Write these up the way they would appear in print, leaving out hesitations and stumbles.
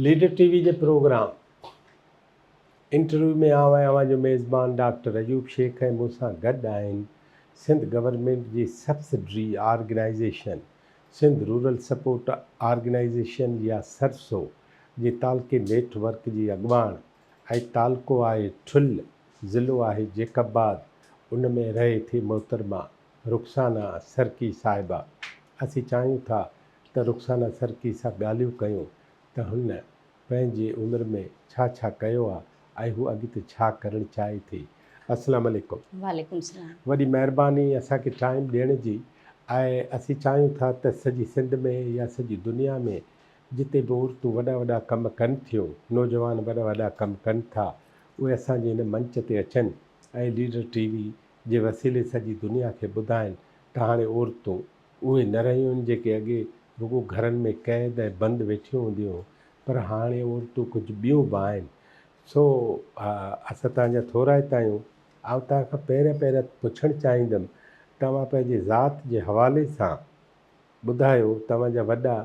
Leader ٽي V جي programme interview ۾ آئون آهيان اوهان جو ميزبان ڊاڪٽر ايوب شيخ ۽ مون سان گڏ آهن سنڌ گورنمينٽ جي subsidiary organisation Sindh rural support organisation يا سرسو جي تعلقي نيٽ ورڪ جي اڳواڻ ۽ تعلقو آهي ٺل ضلعو آهي جيڪب آباد ان ۾ رهي ٿي محترمه رخسانه سرڪي صاحبه اسين چاهيون ٿا ته رخسانه سرڪي سان ڳالهيون ڪيون ته هن پنهنجي عمر ۾ ڇا ڇا ڪيو آ ۽ هو اڳتي ڇا ڪرڻ چاهي ٿي. السلام عليڪم. وعليڪم السلام. وڏي مهرباني اسان کي ٽائيم ڏيڻ جي ۽ اسين چاهيون ٿا ته سڄي سنڌ ۾ يا سڄي دنيا ۾ جتي به عورتون وڏا وڏا ڪم ڪن ٿيون نوجوان وڏا وڏا ڪم ڪن ٿا اهي اسان جي هن منچ تي اچن ۽ ليڊر ٽي وي جي وسيلي سڄي دنيا کي ٻڌائن ته هاڻي عورتون اهي نه رهيون آهن جيڪي اڳي رڳو گهرن ۾ قيد ۽ بند ويٺيون هونديون هيون پر هاڻي عورتون ڪجهه ٻيون به آهن سو اسان توهان جا ٿورائتا آهيون. آئون توهان کان پهريان پهريان پڇڻ چاهيندم توهان پنهنجي ذات جي حوالي سان ٻڌايو توهان جا وڏا،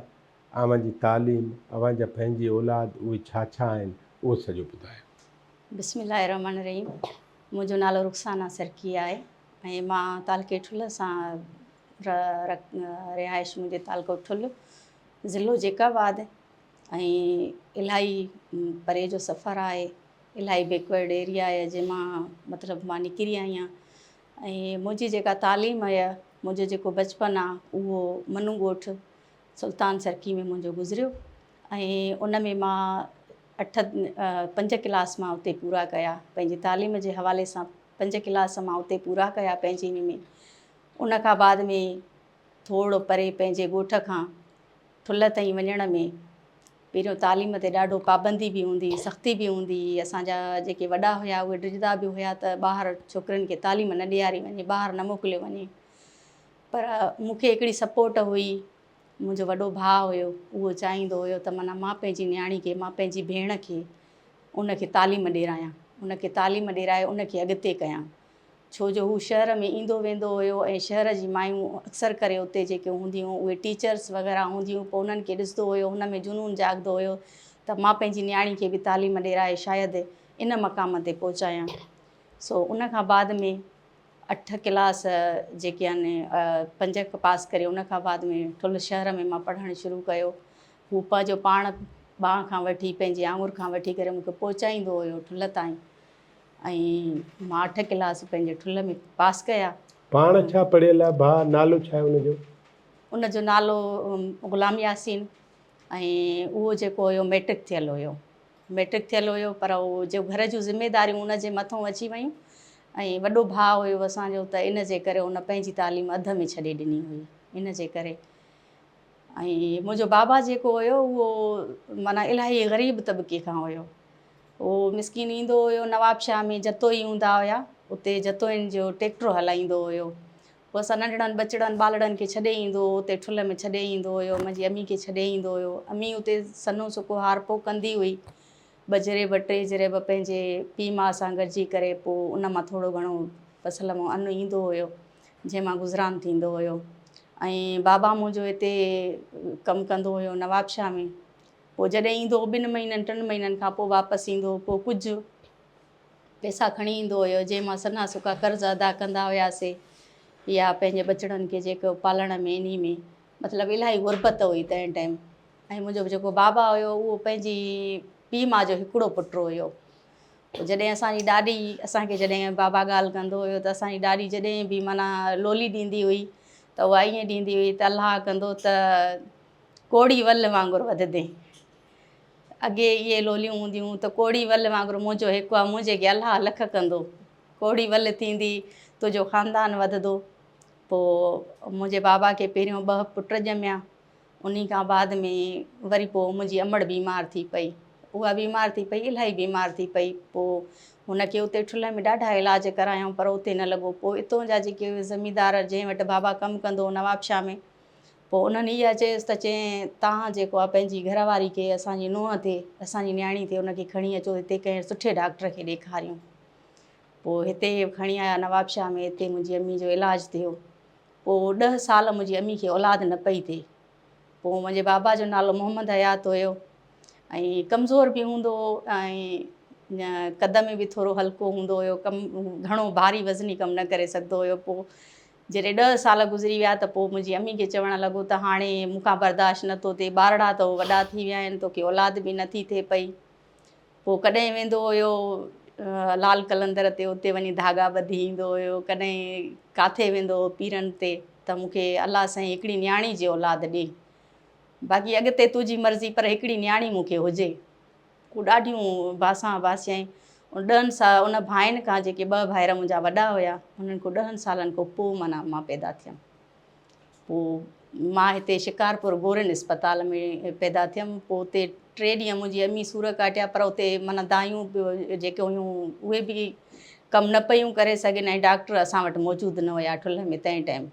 اوهان جي تعليم، اوهان جا پنهنجي اولاد اهي ڇا ڇا آهن اهو سڄو ٻڌايو. بسم الله الرحمٰن الرحيم منهنجو نالو رخسانه سرڪي آهي ۽ مان تعلقي ٺلهه سان رهائش منهنجي تعلقو ٺلهه ضلعو جيڪب آباد ۽ الاهي پري جو سفر آهي الاهي بيڪورڊ ايريا آهي جنهن مان مطلب مان نڪري آئي آهيان ۽ منهنجي جيڪا تعليم آهي منهنجو جيڪو بچپن آهي اهو منو ڳوٺ سلطان سرڪي ۾ منهنجو گذريو ۽ ان ۾ مان اٺ پنج ڪلاس مان اتي پورا ڪيا پنهنجي تعليم جي حوالي سان پنج ڪلاس مان اتي پورا ڪيا پنهنجي ان ۾ ان کان بعد ۾ ٿورو پري پنهنجي ڳوٺ کان ٺلهه تائين وڃڻ ۾ پهريون تعليم تي ڏاڍو پابندي به هوندي هئي سختي به هوندي هئي اسان جا جيڪي وڏا هيا اهي ڊڄندا به هيا ته ٻاهر ڇوڪرين کي تعليم نه ڏياري وڃي ٻاهر نه موڪليو وڃي پر مون کي هڪڙي سپورٽ هئي منهنجو وڏو ڀاء هيو اهو چاهيندو هيو ته معنيٰ مان پنهنجي نياڻي کي مان پنهنجي ڀيڻ کي ان کي تعليم ڏيرايان ان کي تعليم ڏيرائي ان کي اڳتي ڪيان ڇو جو هو شهر ۾ ايندو ويندو هيو ۽ شهر جي مايون اڪثر ڪري اتي جيڪي هونديون هيون اهي ٽيچرس وغيره هونديون هيون پوء انهن کي ڏسندو هيو هن ۾ جنون جاڳندو هيو ته مان پنهنجي نياڻي کي به تعليم ڏيرائي شايد ان مقام تي پهچايان سو ان کان بعد ۾ اٺ ڪلاس جيڪي آهن پنج پاس ڪري ان کان بعد ۾ ٺل شهر ۾ مان پڙهڻ شروع ڪيو هو پنهنجو پاڻ ٻانهن کان وٺي پنهنجي آڱر کان وٺي ڪري مون کي پهچائيندو هيو ٺل تائين ۽ مان اٺ ڪلاس پنهنجي ٺل ۾ پاس ڪيا. پاڻ ڇا پڙهيل آهي ڀاء نالو ڇا آهي ان جو؟ ان جو نالو غلام ياسين ۽ اهو جيڪو هيو ميٽرڪ ٿيل هيو ميٽرڪ ٿيل هيو پر اهو جو گهر جون ذميداريون ان جي مٿون اچي ويون ۽ وڏو ڀاء هيو اسان جو ته ان جي ڪري ان پنهنجي تعليم اڌ ۾ ڇڏي ڏني هئي ان جي ڪري ۽ منهنجو بابا جيڪو هيو اهو معنيٰ الاهي غريب طبقي کان هيو اهو مسڪين ايندو هيو نوابشاهه ۾ جتوئي هوندا هيا اتي جتوئين جو ٽيڪٽر هلائيندو هيو پوء اسان ننڍڙن ٻچڙن ٻالڙن کي ڇڏي ايندو هو اتي ٺلهه ۾ ڇڏي ايندو هيو منهنجي امي کي ڇڏي ايندو هيو امي اتي سنهو سڪو هارپو ڪندي هئي ٻه جريب ٽي جريب پنهنجي پيء ماء سان گڏجي ڪري پوء ان مان ٿورو گهڻو فصل مان ان ايندو هيو جنهن مان گذران ٿيندو هيو ۽ بابا منهنجو هتي ڪم ڪندو هيو نوابشاهه ۾ پوء جڏهن ايندو هو ٻن مهينن ٽن مهينن کان پوء واپس ايندو هو پوء ڪجهه پئسا کڻي ايندو هيو جنهن مان سنها سڪا قرض ادا ڪندا هياسي يا پنهنجي ٻچڙن کي جيڪو پالڻ ۾ انهي ۾ مطلب الاهي غربت هئي تنهن ٽائيم ۽ منهنجو جيڪو بابا هيو اهو پنهنجي پيء ماء جو هڪڙو پٽ هيو جڏهن اسان جي ڏاڏي اسان کي جڏهن بابا ڳالهه ڪندو هيو ته اسان جي ڏاڏي جڏهن به معنيٰ لولي ڏيندي هئي ته اها ائين ڏيندي هئي ته الله ڪندو ته ڪوڙي ول وانگر وڌندين. اڳي اهي لوليون هونديون هيون ته ڪوڙي ول وانگر منهنجو هڪ آ، منهنجي کي الله لک ڪندو. ڪوڙي ول ٿيندي، تنهنجو خاندان وڌندو. پوء منهنجي بابا کي پهريون ٻه پٽ ڄميا. انهي کان بعد ۾ وري پوء منهنجي امڙ بيمار ٿي پئي. اها بيمار ٿي پئي، الاهي بيمار ٿي پئي. پوء هن کي اتي ٺلهه ۾ ڏاڍا علاج ڪرايائون پر اتي نه لڳو. پوء اتون جا جيڪي زميندار جنهن وٽ بابا ڪم ڪندو هو نوابشاهه ۾، پوء انهن اها چيس ته چئين تان جيڪو آ پنهنجي گهر واري کي اسان جي نونهن ٿئي، اسان جي نياڻي ٿئي ان کي کڻي اچو هتي ڪنهن سٺي ڊاڪٽر کي ڏيکاريون. پوء هتي کڻي آيا نوابشاهه ۾ هتي منهنجي امي جو علاج ٿيو. پوء ڏهه سال منهنجي امي کي اولاد نه پئي ٿئي. پوء منهنجي بابا جو نالو محمد حيات هيو. ۽ ڪمزور به هوندو هو ۽ قد ۾ به ٿورو هلڪو هوندو هيو، ڪم گهڻو ڀاري وزني ڪم نه ڪري سگهندو هيو. پوء جڏهن 10 سال گذري ويا ته پوء منهنجي امي کي چوڻ لڳو ته هاڻي مون کان برداشت نه ٿو ٿئي، ٻارڙا ته وڏا ٿي ويا آهن، توکي اولاد به نه ٿي ٿئي پئي. پوء ڪڏهن ويندو هيو لال قلندر تي، اتي وڃي ڌاڳا ٻڌي ايندو هيو، ڪڏهن ڪاٿي ويندو هو پيرن تي ته مون کي الله سائين هڪڙي نياڻي جي اولاد ڏي، باقي اڳتي تنهنجي مرضي پر هڪڙي نياڻي مون کي هجي. ڪو ڏاڍيون باسان باسيائين. ان ڏهن سا ان ڀائن کان جيڪي ٻه ڀائر منهنجا وڏا هيا، انهن کان ڏهن سالن کان پوء معنيٰ مان پيدا ٿيم. پوء مان هتي شڪارپور گورين اسپتال ۾ پيدا ٿيم. پوء اتي 3 ڏينهن منهنجي امي سور ڪاٽيا پر اتي معنيٰ دايون به جيڪي هيون اهي به ڪم نه پيون ڪري سگهن ۽ ڊاڪٽر اسان وٽ موجود نه هيا ٺلهه ۾ تنهن ٽائيم.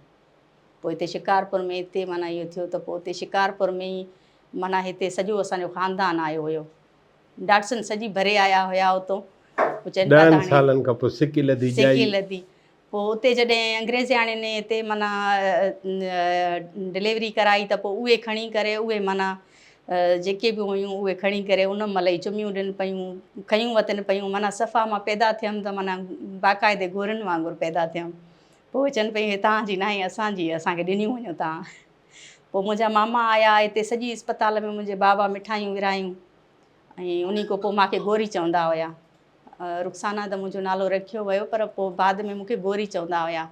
پوء هتي شڪارپور ۾ هتي معنيٰ اهو ٿيو ته پوء اتي شڪارپور ۾ ئي معنيٰ هتي سڄو اسان جو خاندان آيو هيو. ڊاٽسن سڄي ڀري آيا هيا اتو. پوء چين پيا ته ڏهن هاڻي سالن کان پوء سڪي لڌي سڪي ڄائي. لڌي. پوء اتي جڏهن انگريزياڻين هتي معنيٰ ڊليوري ڪرائي ته پوء اهي کڻي ڪري اهي معنيٰ جيڪي به هيون اهي کڻي ڪري ان مهل ئي چميون ڏين پيون، کنيون وتن پيون. معنيٰ صفا مان پيدا ٿيم ته معنيٰ باقاعدي گورين وانگر پيدا ٿيم. پوء چون پيون هي توهان جي ناهي اسان جي اسان کي ڏنيون وڃو توهان. پوء منهنجا ماما آيا هتي سڄي اسپتال ۾ منهنجي بابا مٺايون ورهايون ۽ انهي کان پوء مانکي گوري چوندا هيا. رخسانه ته منهنجو نالو رکيو ويو پر پوء بعد ۾ مونکي گوري چوندا هيا.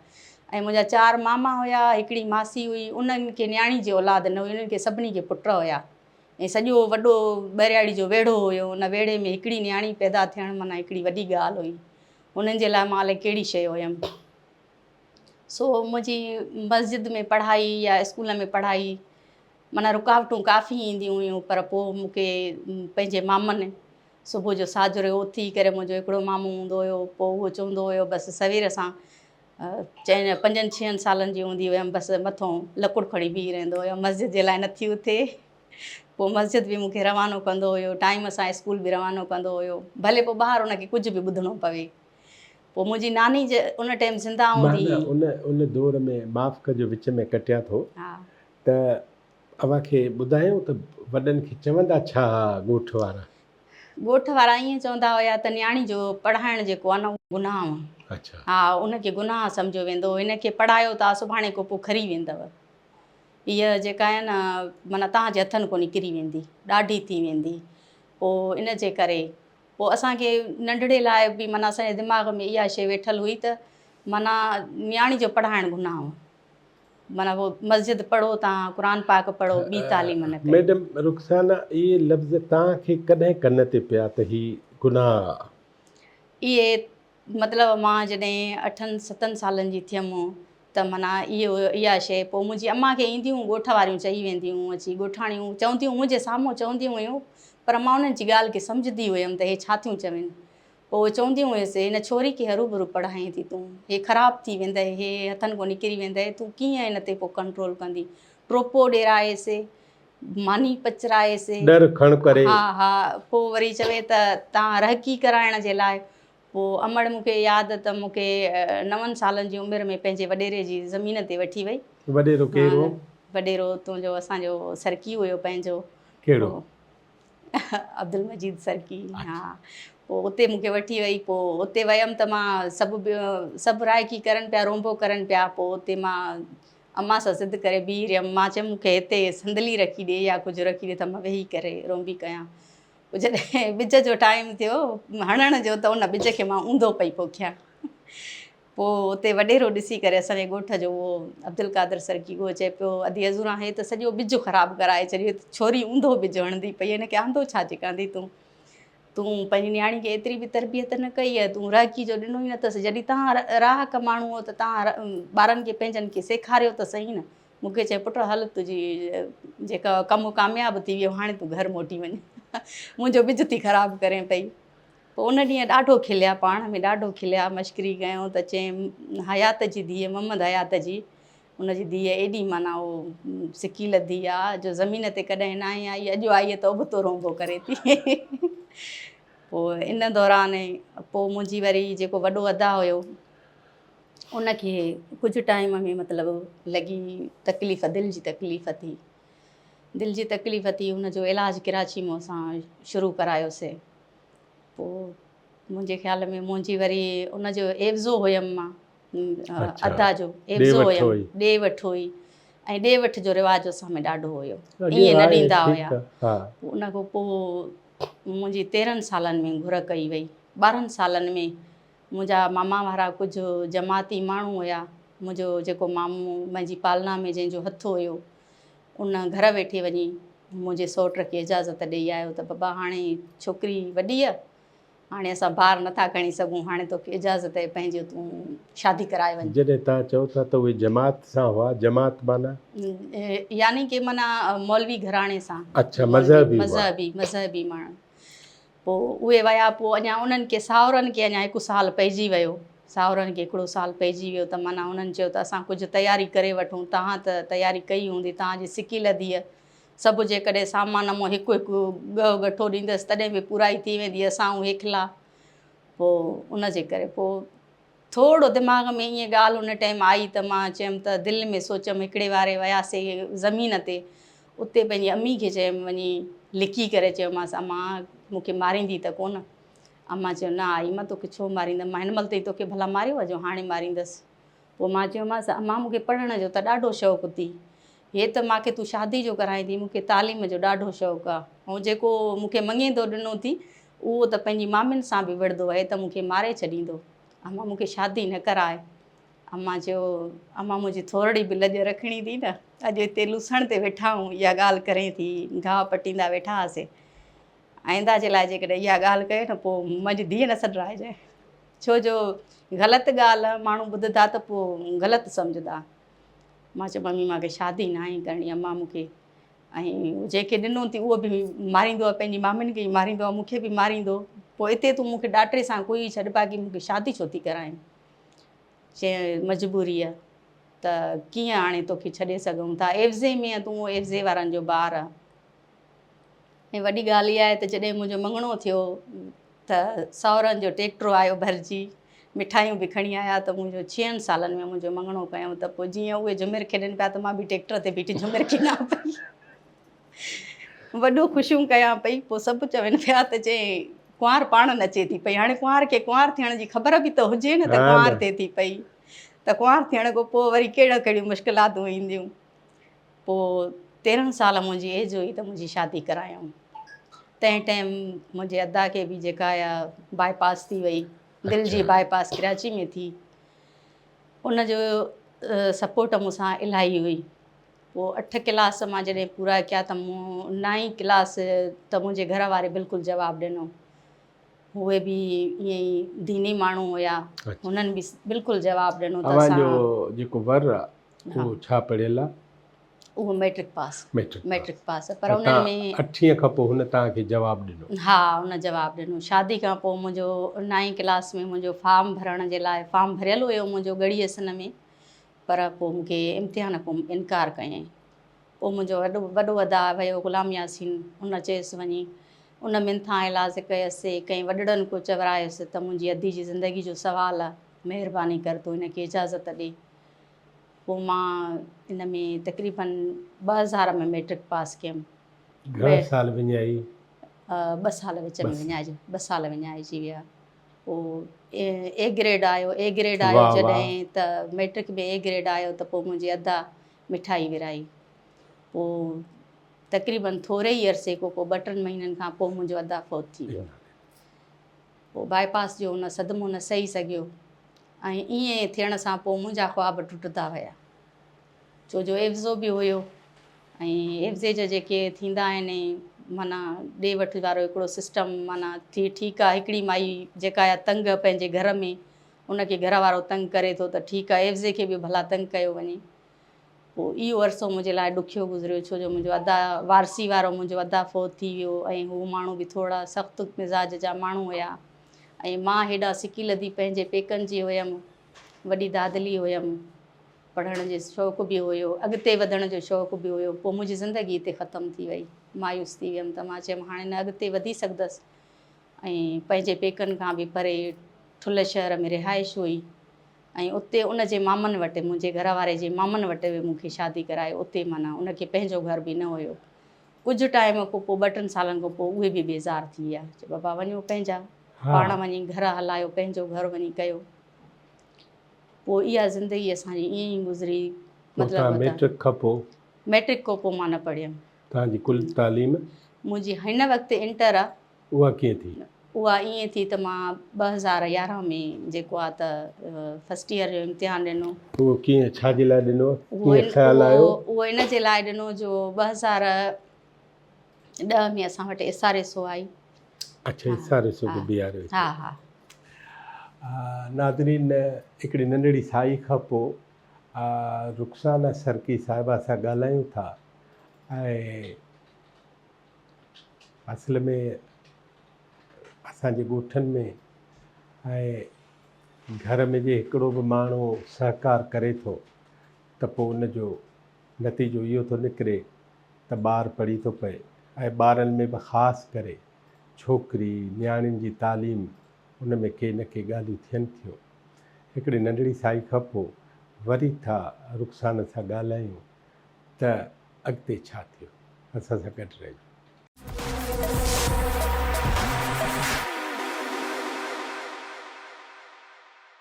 ۽ منهنجا 4 ماما هيا، هڪڙي ماسي هئي، انهن کي نياڻي جي اولاد نه هئي، انهن کي سڀني کي پٽ هيا. ۽ سڄو وڏو ٻهراڙي جو ويڙهو هيو، ان ويڙهي ۾ هڪڙي نياڻي پيدا ٿيڻ معنيٰ هڪڙي وڏي ڳالهه هئي. انهن جي لاء مان الائي ڪهڙي شيء هيم. سو منهنجي مسجد ۾ پڙهائي يا اسڪول ۾ پڙهائي معنيٰ رڪاوٽون ڪافي اينديون هيون پر پوء مون کي پنهنجي مامن صبح جو ساجهري اٿي ڪري منهنجو هڪڙو مامو هوندو هيو پوء اهو چوندو هيو بس سوير سان چئن پنجن ڇهن سالن جي هوندي هيم بس مٿو لڪڙ کڻي بيهي رهندو هيو مسجد جي لاء نٿي اٿي. پوء مسجد به مون کي روانو ڪندو هيو، ٽائيم سان اسڪول به روانو ڪندو هيو، ڀلي پوء ٻاهر ان کي ڪجهه به ٻڌڻو پوي. پوء منهنجي ناني جي ان ٽائيم زنده هوندي معنيٰ هئي. ان ان دور ۾ معاف ڪجو وچ ۾ ڪٽيان ٿو ها. ته اوهان کي ٻڌايون ته وڏن کي چوندا ڇا ها ڳوٺ وارا؟ ڳوٺ وارا ائين چوندا هيا ته نياڻي جو پڙهائڻ جيڪو آهي نه اهو گناهه آهي. اڇا. ها ان کي گناهه سمجهيو ويندو هو، هن کي پڙهايو ٿا سڀاڻي ڪو پوء کري ويندؤ. هيء جيڪا آهي نه معنيٰ توهان جي هٿن کان نڪري ويندي، ڏاڍي ٿي ويندي. پوء ان جي ڪري پوء اسان کي ننڍڙي لاء به معنيٰ اسان جي دماغ ۾ اها شيء ويٺل هئي ته معنيٰ نياڻي جو پڙهائڻ گناهه هو. معنيٰ پوء مسجد پڙهو توهان، قرآن پاڪ پڙهو، ٻي تعليم نه ڪيو. ميڊم رخسانه اهي لفظ توهان کي ڪڏهن ڪن تي پيا ته هي گناهه آ؟ اهي مطلب مان جڏهن اٺن ستن سالن جي ٿيم ته معنيٰ اهو اها شيء پوء منهنجي امان کي اينديون ڳوٺ واريون چئي وينديون هيون اچي ڳوٺاڻيون چونديون منهنجي سامهون چونديون هيون پر مان انهن جي ڳالهه کي سمجهندي هيم ته هي ڇا ٿيون چون. پوء اهي چونديون هيس هن ڇوري کي هروڀرو پڙهائين ٿي تون هي خراب ٿي ويندء هي هٿن کان نڪري ويندء تون ڪيئن هن تي پوء ڪنٽرول ڪندين. ٽوپو ڏيرائيس ماني پچرائيس. ڏر کڻ ڪري. ها ها پوء وري چوي ته تان رهڪي ڪرائڻ جي لاء پوء امڙ مون کي ياد ته مون کي نون سالن جي عمر ۾ پنهنجي وڏيري جي زمين تي وٺي وئي. وڏيرو ڪير هو؟ وڏيرو تنهنجو اسان جو سرڪي هيو پنهنجو. ڪهڙو؟ عبدالمجيد سرڪي. ها پوء اتي مون کي وٺي وئي. پوء اتي ويم ته مان سڀ سڀ رائڪي ڪرن پيا رونبو ڪرن پيا. پوء اتي مان امان سان ضد ڪري بيهي رهيم. مان چيم مون کي هتي صندلي رکي ڏي يا ڪجهه رکي ڏي ته مان ويهي ڪري رونبي ڪيان. پوء جڏهن ٻج جو ٽائيم ٿيو هڻڻ جو ته ان ٻج کي مان اونڌو پئي پوکيان. پوء اتي وڏيرو ڏسي ڪري اسان جي ڳوٺ جو اهو عبدالقادر سرڪي اهو چئي پيو ادي عذوران هي ته سڄو ٻج خراب ڪرائي ڇڏيو، هي ته ڇوري اونڌو ٻج هڻندي پئي، هن کي آندو ڇا جي ڪاندي تون؟ تون پنهنجي نياڻي کي ايتري به تربيت نه ڪئي آهي، تون رهڪي جو ڏنو ئي نه اٿس، جڏهن توهان راهڪ ماڻهو آهيو ته توهان ٻارن کي پنهنجن کي سيکاريو ته سهي نه. مون کي چيائين پٽ هل تنهنجي جيڪا ڪم ڪامياب ٿي ويو هاڻي تون گهر موٽي وڃ، منهنجو ٻج ٿي خراب ڪرين پئي. پوء ان ڏينهن ڏاڍو کليا پاڻ ۾ ڏاڍو کليا مشڪري ڪيائون ته چيائين حيات جي ڌيء محمد حيات جي ان جي ڌيء ايڏي معنيٰ اهو سڪي لڌي آ جو زمين تي ڪڏهن ناهي آئي اڄ آئي ته ابتو رونبو ڪري ٿي. پوء ان دوران پوء منهنجي وري جيڪو وڏو ادا هيو ان کي ڪجهه ٽائيم ۾ مطلب لڳي تڪليف دل جي تڪليف ٿي. دل جي تڪليف ٿي ان جو علاج ڪراچي مان اسان شروع ڪرايوسي. پوء منهنجي خيال ۾ منهنجي وري ان جو عيوضو هيم مان ادا جو عيوضو هيم ڏي وٺ هئي ۽ ڏي وٺ جو رواج اسان ۾ ڏاڍو هيو ائين نه ڏيندا هيا. ان کان پوء منهنجي 13 سالن ۾ گهر ڪئي وئي. 12 سالن ۾ منهنجا ماما وارا ڪجهه جماعتي ماڻهو هيا. منهنجو جيڪو مامو منهنجي پالنا ۾ جنهن جو هٿ هيو ان گهر ويٺي وڃي منهنجي سئوٽ کي اجازت ڏئي آيو ته بابا هاڻي ڇوڪري وڏي آ هاڻي اسان بار نٿا کڻي سگهون هاڻي توکي اجازت آهي پنهنجي تون شادي ڪرائي وڃ. جڏهن توهان چئو ٿا ته اهي جماعت سان هئا، جماعت معنيٰ؟ يعني ڪي معنيٰ مولوي گهراڻي سان. اڇا مذهبي هئا. مذهبي مذهبي ماڻهو. پوء اهي ويا پوء اڃا انهن کي ساهورن کي اڃا هڪ سال پئجي ويو ساهورن کي هڪڙو سال پئجي ويو ته معنيٰ انهن چيو ته اسان ڪجهه تياري ڪري وٺون توهان ته تياري ڪئي هوندي توهان جي سڪي لڌيء سڀ جيڪڏهن سامان مون هڪ هڪ ڳهه ڳٺو ڏيندس تڏهن به پورائي ٿي ويندي اسان آهون هيکلا پوء ان جي ڪري پوء ٿورو دماغ ۾ ائين ڳالهه ان ٽائيم آئي ته مان چيم ته دل ۾ سوچيم هڪڙي واري وياسي زمين تي اتي پنهنجي امي کي چيم وڃي لڪي ڪري چيومانس امان مون کي ماريندي ته ڪونه امان چيو نه آئي مان توکي ڇو ماريندم مان هن مهل تائين توکي ڀلا ماريو آهي جو هاڻي ماريندس پوء مان چيومانس امان مون کي پڙهڻ جو ته ڏاڍو شوق اٿي هي ته مان کي تون شادي جو ڪرائين ٿي مون کي تعليم جو ڏاڍو شوق آهي ۽ جيڪو مون کي مڱيندو ڏنو ٿي اهو ته پنهنجي مامين سان به وڙهندو آهي ته مون کي ماري ڇڏيندو. امان مون کي شادي نه ڪراء. امان چيو، امان منهنجي ٿورڙي به لڄ رکڻي ٿي نه. اڄ هتي لوسڻ تي ويٺا آهيون، اها ڳالهه ڪرين ٿي. گاهه پٽيندا ويٺا هئاسين. آئنده جي لاء جيڪڏهن اها ڳالهه ڪئي نه پوء منهنجي ڌيء نه سڏرائجانء. ڇو جو غلط ڳالهه ماڻهو ٻڌندا ته پوء غلط سمجهندا. مان چيو، ممي مان کي شادي ناهي ڪرڻي. امان مون کي ۽ جنهن کي ڏنو ٿي اهو به ماريندو آهي پنهنجي مامين کي به ماريندو آهي مون کي به ماريندو پوء اتي تون مون کي ڏاٽي سان ڪوئي ڇڏ باقي مون کي شادي ڇو ٿي ڪرائين چيائين مجبوري آهي ته ڪيئن هاڻي توکي ڇڏي سگهون ٿا عيوضي ۾ تون عيوضي وارن جو ٻار آهي ۽ وڏي ڳالهه اها آهي ته جڏهن منهنجو مڱڻو ٿيو ته ساهرن جو ٽيڪٽر آيو ڀرجي، مٺايون به کڻي آيا ته منهنجو ڇهن سالن ۾ منهنجو مڱڻو ڪيائون ته پوء جيئن اهي جهمر کيڏن پيا ته مان به ٽيڪٽر تي بيٺي جهمر کيڏان پئي. وڏو خوشيون ڪيان پئي پوء سڀ چون پيا ته چي ڪنوار پاڻ نچي ٿي پئي هاڻي ڪنوار کي ڪنوار ٿيڻ جي خبر به ته هجي نه ته ڪنوار ٿئي ٿي پئي ته ڪنوار ٿيڻ کان پوء وري ڪهڙيون ڪهڙيون مشڪلاتون اينديون. پوء 13 سال منهنجي ايج هئي ته منهنجي شادي ڪرايائون. تنهن ٽائيم منهنجي ادا کي به جيڪا اها باء پاس ٿي وئي، دل جي باء پاس ڪراچي ۾ ٿي. ان جو سپورٽ مون سان الاهي هئي. پوء 8 ڪلاس مان جڏهن پورا ڪيا ته مون نائين ڪلاس ته منهنجي گهر واري بلڪل جواب ڏنو. اهي به ائين ئي ديني ماڻهو هيا، هنن به بلڪل جواب ڏنو ته اوهان جو جيڪو ور آ اهو ڇا پڙهيل آ؟ اهو مئٽرڪ پاس. مئٽرڪ پاس پر انهن ۾ اٺين کان پوء هن توهان کي جواب ڏنو؟ ها ان جواب ڏنو. شادي کان پوء منهنجو نائين ڪلاس ۾ منهنجو فارم ڀرڻ جي لاء فارم ڀريل هيو منهنجو ڳڙهي حسن ۾ پر پوء مون کي امتحان کان انڪار ڪيائين. پوء منهنجو وڏو وڏو ادا ويو غلام ياسين ان چيس وڃي ان منٿان ايلاز ڪيس ڪئين وڏڙن ڪو چورايس ته منهنجي ادي جي زندگي جو سوال آ مهرباني ڪر تون هن کي اجازت ڏي. پوء مان ان ۾ تقريبن 2000 ۾ مئٽرڪ پاس ڪيم. گهڻا سال وڃائي؟ ٻه سال وچ ۾ وڃائجي ٻه سال وڃائجي ويا. پوء اي گريڊ آيو، اي گريڊ آيو جڏهن ته مئٽرڪ ۾ اي گريڊ آيو ته پوء منهنجي ادا مٺائي ورهائي. پوء تقريبن ٿوري ئي عرصي کان پوء ٻه ٽن مهينن کان پوء منهنجو ادا فوت ٿي ويو. پوء باء پاس جو ان صدمو نه سهي سگهيو ۽ ائين ٿيڻ سان پوء منهنجا خواب ٽٽندا ويا. ڇو جو عيوضو به هيو ۽ عيوضي جا جيڪي ٿيندا آهن معنيٰ ڏي وٺ وارو هڪڙو سسٽم معنيٰ ٿي ٺيڪ آهي هڪڙي مائي جيڪا آهي تنگ پنهنجي گهر ۾ ان کي گهر وارو تنگ ڪري ٿو ته ٺيڪ آهي عيوضي کي به ڀلا تنگ ڪيو وڃي. پوء اهو عرصو منهنجي لاء ڏکيو گذريو ڇو جو منهنجو ادا وارثي وارو منهنجو ادا فوت ٿي ويو ۽ هو ماڻهو به ٿورڙا سخت مزاج جا ماڻهو هيا ۽ مان هيڏانهن سڪي لڌي پنهنجي پيڪن جي هيم وڏي دادلي هيم پڙهڻ جي شوق به هيو اڳتي وڌڻ جو شوق به هيو پوء منهنجي زندگي هتي ختم ٿي وئي مايوس ٿي ويم ته مان چيم هاڻي نه اڳتي وڌي سگهندس ۽ پنهنجي پيڪن کان به پري ٺلهه شهر ۾ رهائش هئي ۽ اتي ان جي مامن وٽ منهنجي گهر واري جي مامن وٽ به مون کي شادي ڪرائي اتي معنيٰ ان کي پنهنجو گهر به نه هيو. ڪجهه ٽائيم کان پوء ٻه ٽن سالن کان پوء اهي به بيزار ٿي ويا چي بابا وڃو پنهنجا پاڻ وڃي گهر هلايو پنهنجو گهر وڃي ڪيو. پوء اها زندگي اسان جي ائين ئي گذري. مطلب ميٽرڪ کان پوء؟ ميٽرڪ کان پوء مان نه پڙهيم. توهان جي ڪل تعليم؟ منهنجي هن وقت انٽر آ. اها ڪيئن ٿي؟ اها ائين ٿي ته مان 2011 ۾ جيڪو آ ته فرسٽ ايئر جو امتحان ڏنو. اهو ڪيئن ڇا جي لاء ڏنو؟ ڪيئن خيال آيو؟ اهو ان جي لاء ڏنو جو 2010 ۾ اسان وٽ ايس آر ايس او آئي. اڇا ايس آر ايس او به بيهاريو. ها ها. ناظرين هڪڙي ننڍڙي ساهي کان پوء رخسانه سرڪي صاحبه سان ڳالهايون ٿا ۽ اصل ۾ اسان جي ڳوٺن ۾ ۽ گهر ۾ جي هڪڙو به ماڻهو سهڪار ڪري ٿو ته پوء ان جو نتيجو اهو ٿو نڪري ته ٻار پڙهي ٿو پئي ۽ ٻارن ۾ به خاص ڪري ڇوڪري نياڻين جي تعليم ان ۾ ڪي نه ڪي ڳالهيون ٿين ٿيون. هڪڙي ننڍڙي سائي کان پوء وري ٿا رخسانه سان ڳالهايون ته اڳتي ڇا ٿيو؟ اسان سان گڏ رهجو.